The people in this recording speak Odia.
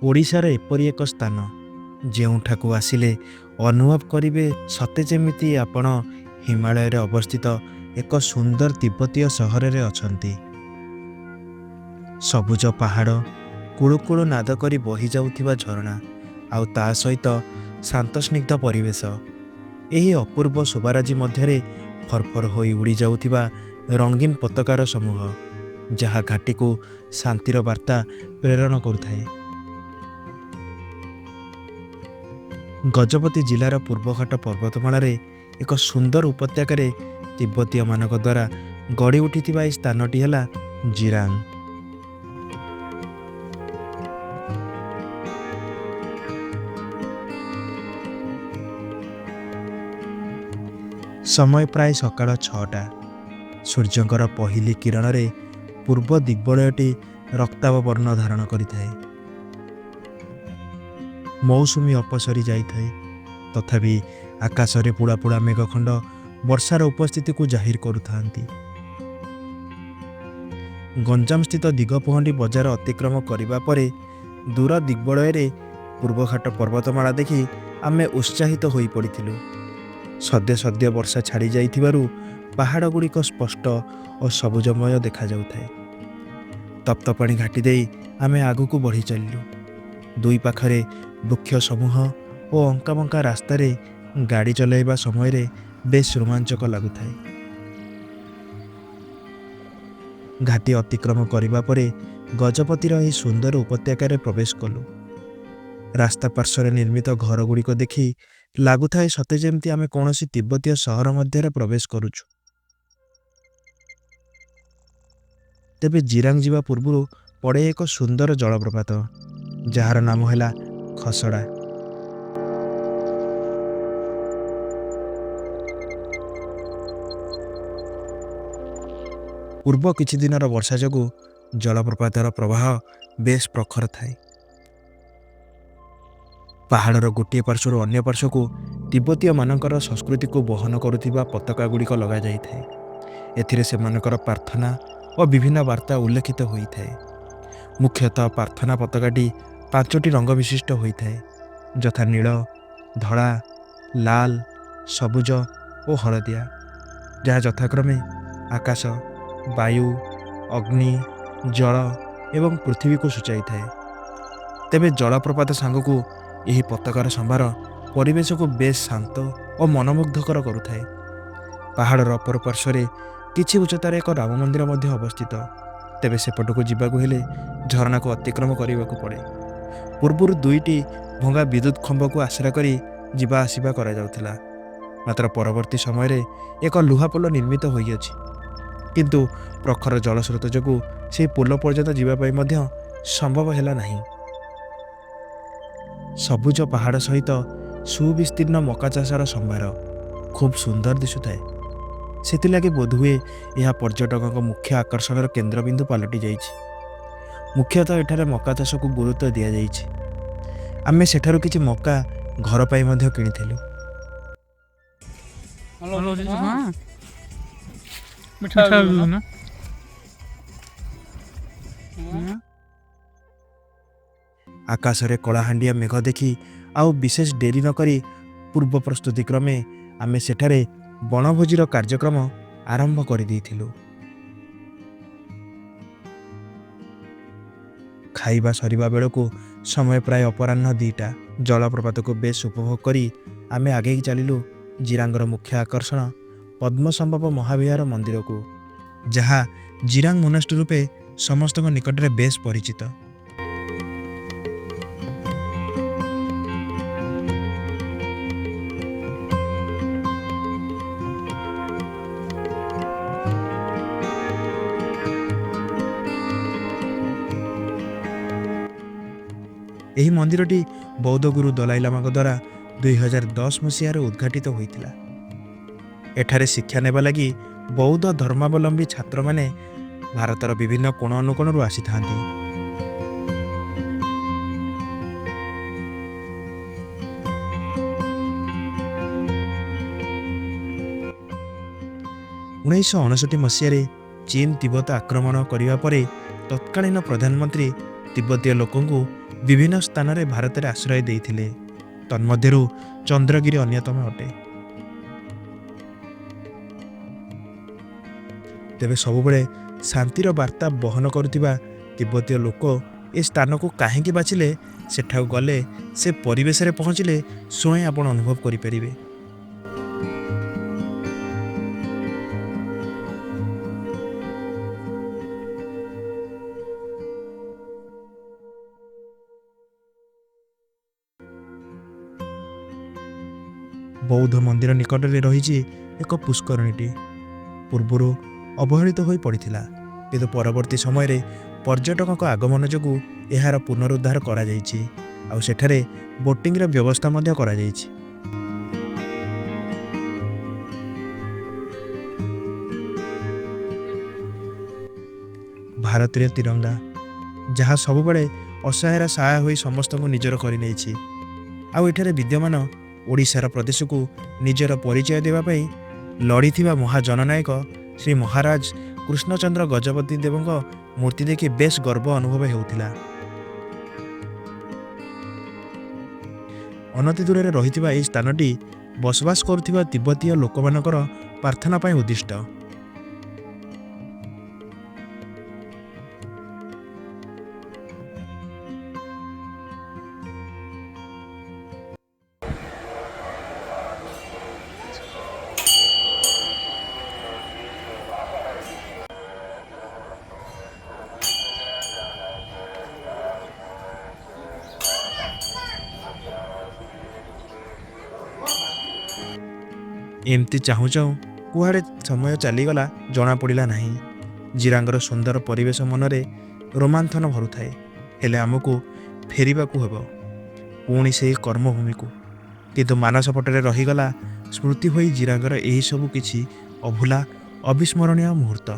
ଓଡ଼ିଶାର ଏପରି ଏକ ସ୍ଥାନ, ଯେଉଁଠାକୁ ଆସିଲେ ଅନୁଭବ କରିବେ ସତେ ଯେମିତି ଆପଣ ହିମାଳୟରେ ଅବସ୍ଥିତ ଏକ ସୁନ୍ଦର ତିବ୍ବତୀୟ ସହରରେ ଅଛନ୍ତି। ସବୁଜ ପାହାଡ଼, କୁଳୁକୁଳୁ ନାଦ କରି ବହିଯାଉଥିବା ଝରଣା ଆଉ ତା ସହିତ ଶାନ୍ତସ୍ନିଗ୍ଧ ପରିବେଶ। ଏହି ଅପୂର୍ବ ଶୋଭାରାଜି ମଧ୍ୟରେ ଫରଫର ହୋଇ ଉଡ଼ିଯାଉଥିବା ରଙ୍ଗୀନ ପତାକାର ସମୂହ, ଯାହା ଘାଟିକୁ ଶାନ୍ତିର ବାର୍ତ୍ତା ପ୍ରେରଣ କରୁଥାଏ। ଗଜପତି ଜିଲ୍ଲାର ପୂର୍ବଘାଟ ପର୍ବତମାଳାରେ ଏକ ସୁନ୍ଦର ଉପତ୍ୟକାରେ ତିବ୍ବତୀୟମାନଙ୍କ ଦ୍ୱାରା ଗଢ଼ି ଉଠିଥିବା ଏହି ସ୍ଥାନଟି ହେଲା ଜିରାଙ୍ଗ। ସମୟ ପ୍ରାୟ ସକାଳ 6ଟା। ସୂର୍ଯ୍ୟଙ୍କର ପହିଲି କିରଣରେ ପୂର୍ବ ଦିଗ୍ବଳୟଟି ରକ୍ତାଭ ବର୍ଣ୍ଣ ଧାରଣ କରିଥାଏ। ମୌସୁମୀ ଅପସରି ଯାଇଥାଏ, ତଥାପି ଆକାଶରେ ପୁଳା ପୁଳା ମେଘଖଣ୍ଡ ବର୍ଷାର ଉପସ୍ଥିତିକୁ ଜାହିର କରୁଥାନ୍ତି। ଗଞ୍ଜାମସ୍ଥିତ ଦିଗପହଣ୍ଡି ବଜାର ଅତିକ୍ରମ କରିବା ପରେ ଦୂର ଦିଗ୍ବଳୟରେ ପୂର୍ବଘାଟ ପର୍ବତମାଳା ଦେଖି ଆମେ ଉତ୍ସାହିତ ହୋଇପଡ଼ିଥିଲୁ। ସଦ୍ୟ ସଦ୍ୟ ବର୍ଷା ଛାଡ଼ି ଯାଇଥିବାରୁ ପାହାଡ଼ଗୁଡ଼ିକ ସ୍ପଷ୍ଟ ଓ ସବୁଜମୟ ଦେଖାଯାଉଥାଏ। ତପ୍ତପାଣି ଘାଟି ଦେଇ ଆମେ ଆଗକୁ ବଢ଼ି ଚାଲିଲୁ। ଦୁଇ ପାଖରେ ବୃକ୍ଷ ସମୂହ ଓ ଅଙ୍କାବଙ୍କା ରାସ୍ତାରେ ଗାଡ଼ି ଚଲାଇବା ସମୟରେ ବେଶ ରୋମାଞ୍ଚକ ଲାଗୁଥାଏ। ଘାଟି ଅତିକ୍ରମ କରିବା ପରେ ଗଜପତିର ଏହି ସୁନ୍ଦର ଉପତ୍ୟକାରେ ପ୍ରବେଶ କଲୁ। ରାସ୍ତା ପାର୍ଶ୍ୱରେ ନିର୍ମିତ ଘରଗୁଡ଼ିକ ଦେଖି ଲାଗୁଥାଏ ସତେ ଯେମିତି ଆମେ କୌଣସି ତିବ୍ବତୀୟ ସହର ମଧ୍ୟରେ ପ୍ରବେଶ କରୁଛୁ। ତେବେ ଜିରାଙ୍ଗ ଯିବା ପୂର୍ବରୁ ପଡ଼େ ଏକ ସୁନ୍ଦର ଜଳପ୍ରପାତ, ଯାହାର ନାମ ହେଲା ଖସଡ଼ା। ପୂର୍ବ କିଛି ଦିନର ବର୍ଷା ଯୋଗୁଁ ଜଳପ୍ରପାତର ପ୍ରବାହ ବେଶ ପ୍ରଖର ଥାଏ। ପାହାଡ଼ର ଗୋଟିଏ ପାର୍ଶ୍ୱରୁ ଅନ୍ୟ ପାର୍ଶ୍ୱକୁ ତିବ୍ବତୀୟମାନଙ୍କର ସଂସ୍କୃତିକୁ ବହନ କରୁଥିବା ପତାକା ଗୁଡ଼ିକ ଲଗାଯାଇଥାଏ। ଏଥିରେ ସେମାନଙ୍କର ପ୍ରାର୍ଥନା ଓ ବିଭିନ୍ନ ବାର୍ତ୍ତା ଉଲ୍ଲେଖିତ ହୋଇଥାଏ। ମୁଖ୍ୟତଃ ପ୍ରାର୍ଥନା ପତାକାଟି 5ଟି ରଙ୍ଗ ବିଶିଷ୍ଟ ହୋଇଥାଏ, ଯଥା ନୀଳ, ଧଳା, ଲାଲ, ସବୁଜ ଓ ହଳଦିଆ, ଯାହା ଯଥାକ୍ରମେ ଆକାଶ, ବାୟୁ, ଅଗ୍ନି, ଜଳ ଏବଂ ପୃଥିବୀକୁ ସୂଚାଇଥାଏ। ତେବେ ଜଳପ୍ରପାତ ସାଙ୍ଗକୁ ଏହି ପତାକାର ସମ୍ଭାର ପରିବେଶକୁ ବେଶ ଶାନ୍ତ ଓ ମନୋମୁଗ୍ଧକର କରୁଥାଏ। ପାହାଡ଼ର ଅପର ପାର୍ଶ୍ୱରେ କିଛି ଉଚ୍ଚତାରେ ଏକ ରାମ ମନ୍ଦିର ମଧ୍ୟ ଅବସ୍ଥିତ। ତେବେ ସେପଟକୁ ଯିବାକୁ ହେଲେ ଝରଣାକୁ ଅତିକ୍ରମ କରିବାକୁ ପଡ଼େ। ପୂର୍ବରୁ ଦୁଇଟି ଭଙ୍ଗା ବିଦ୍ୟୁତ ଖମ୍ବକୁ ଆଶ୍ରା କରି ଯିବା ଆସିବା କରାଯାଉଥିଲା। ମାତ୍ର ପରବର୍ତ୍ତୀ ସମୟରେ ଏକ ଲୁହା ପୋଲ ନିର୍ମିତ ହୋଇଅଛି। କିନ୍ତୁ ପ୍ରଖର ଜଳସ୍ରୋତ ଯୋଗୁଁ ସେହି ପୋଲ ପର୍ଯ୍ୟନ୍ତ ଯିବା ପାଇଁ ମଧ୍ୟ ସମ୍ଭବ ହେଲା ନାହିଁ। ସବୁଜ ପାହାଡ଼ ସହିତ ସୁବିସ୍ତୀର୍ଣ୍ଣ ମକା ଚାଷର ସମ୍ଭାର ଖୁବ୍ ସୁନ୍ଦର ଦିଶୁଥାଏ। ସେଥିଲାଗି ବୋଧହୁଏ ଏହା ପର୍ଯ୍ୟଟକଙ୍କ ମୁଖ୍ୟ ଆକର୍ଷଣର କେନ୍ଦ୍ରବିନ୍ଦୁ ପାଲଟି ଯାଇଛି। ମୁଖ୍ୟତଃ ଏଠାରେ ମକା ଚାଷକୁ ଗୁରୁତ୍ୱ ଦିଆଯାଇଛି। ଆମେ ସେଠାରୁ କିଛି ମକା ଘର ପାଇଁ ମଧ୍ୟ କିଣିଥିଲୁ। ମିଠା ନା। ଆକାଶରେ କଳାହାଣ୍ଡିଆ ମେଘ ଦେଖି ଆଉ ବିଶେଷ ଡେରି ନକରି ପୂର୍ବ ପ୍ରସ୍ତୁତି କ୍ରମେ ଆମେ ସେଠାରେ ବଣଭୋଜିର କାର୍ଯ୍ୟକ୍ରମ ଆରମ୍ଭ କରିଦେଇଥିଲୁ। ଖାଇବା ସରିବା ବେଳକୁ ସମୟ ପ୍ରାୟ ଅପରାହ୍ନ 2ଟା। ଜଳପ୍ରପାତକୁ ବେଶ ଉପଭୋଗ କରି ଆମେ ଆଗେଇ ଚାଲିଲୁ ଜିରାଙ୍ଗର ମୁଖ୍ୟ ଆକର୍ଷଣ ପଦ୍ମସମ୍ଭବ ମହାବିହାର ମନ୍ଦିରକୁ, ଯାହା ଜିରାଙ୍ଗ ମୋନାଷ୍ଟ୍ରି ରୂପେ ସମସ୍ତଙ୍କ ନିକଟରେ ବେଶ ପରିଚିତ। ଏହି ମନ୍ଦିରଟି ବୌଦ୍ଧ ଗୁରୁ ଦଲାଇ ଲାମାଙ୍କ ଦ୍ୱାରା 2010 ମସିହାରେ ଉଦ୍ଘାଟିତ ହୋଇଥିଲା। ଏଠାରେ ଶିକ୍ଷା ନେବା ଲାଗି ବୌଦ୍ଧ ଧର୍ମାବଲମ୍ବୀ ଛାତ୍ରମାନେ ଭାରତର ବିଭିନ୍ନ କୋଣ ଅନୁକୋଣରୁ ଆସିଥାନ୍ତି। 1959 ମସିହାରେ ଚୀନ ତିବ୍ବତ ଆକ୍ରମଣ କରିବା ପରେ ତତ୍କାଳୀନ ପ୍ରଧାନମନ୍ତ୍ରୀ ତିବ୍ବତୀୟ ଲୋକଙ୍କୁ ବିଭିନ୍ନ ସ୍ଥାନରେ ଭାରତରେ ଆଶ୍ରୟ ଦେଇଥିଲେ। ତନ୍ମଧ୍ୟରୁ ଚନ୍ଦ୍ରଗିରି ଅନ୍ୟତମ ଅଟେ। ତେବେ ସବୁବେଳେ ଶାନ୍ତିର ବାର୍ତ୍ତା ବହନ କରୁଥିବା ତିବ୍ବତୀୟ ଲୋକ ଏ ସ୍ଥାନକୁ କାହିଁକି ବାଛିଲେ, ସେଠାକୁ ଗଲେ, ସେ ପରିବେଶରେ ପହଞ୍ଚିଲେ ସ୍ୱୟଂ ଆପଣ ଅନୁଭବ କରିପାରିବେ। ବୌଦ୍ଧ ମନ୍ଦିର ନିକଟରେ ରହିଛି ଏକ ପୁଷ୍କରିଣୀଟି। ପୂର୍ବରୁ ଅବହେଳିତ ହୋଇ ପଡ଼ିଥିଲା, କିନ୍ତୁ ପରବର୍ତ୍ତୀ ସମୟରେ ପର୍ଯ୍ୟଟକଙ୍କ ଆଗମନ ଯୋଗୁଁ ଏହାର ପୁନରୁଦ୍ଧାର କରାଯାଇଛି ଆଉ ସେଠାରେ ବୋଟିଂର ବ୍ୟବସ୍ଥା ମଧ୍ୟ କରାଯାଇଛି। ଭାରତୀୟ ତିରଙ୍ଗା, ଯାହା ସବୁବେଳେ ଅସହାୟର ସାହା ହୋଇ ସମସ୍ତଙ୍କୁ ନିଜର କରିନେଇଛି, ଆଉ ଏଠାରେ ବିଦ୍ୟମାନ ଓଡ଼ିଶାର ପ୍ରଦେଶକୁ ନିଜର ପରିଚୟ ଦେବା ପାଇଁ ଲଢ଼ିଥିବା ମହାଜନନାୟକ ଶ୍ରୀ ମହାରାଜ କୃଷ୍ଣଚନ୍ଦ୍ର ଗଜପତି ଦେବଙ୍କ ମୂର୍ତ୍ତି ଦେଖି ବେଶ୍ ଗର୍ବ ଅନୁଭବ ହେଉଥିଲା। ଅନତି ଦୂରରେ ରହିଥିବା ଏହି ସ୍ଥାନଟି ବସବାସ କରୁଥିବା ତିବ୍ବତୀୟ ଲୋକମାନଙ୍କର ପ୍ରାର୍ଥନା ପାଇଁ ଉଦ୍ଦିଷ୍ଟ। ଏମିତି ଚାହୁଁ ଚାହୁଁ କୁଆଡ଼େ ସମୟ ଚାଲିଗଲା ଜଣାପଡ଼ିଲା ନାହିଁ। ଜିରାଙ୍ଗର ସୁନ୍ଦର ପରିବେଶ ମନରେ ରୋମାନ୍ଥନ ଭରୁଥାଏ, ହେଲେ ଆମକୁ ଫେରିବାକୁ ହେବ ପୁଣି ସେହି କର୍ମଭୂମିକୁ। କିନ୍ତୁ ମାନସପଟରେ ରହିଗଲା ସ୍ମୃତି ହୋଇ ଜିରାଙ୍ଗର ଏହିସବୁ କିଛି ଅଭୁଲା ଅବିସ୍ମରଣୀୟ ମୁହୂର୍ତ୍ତ।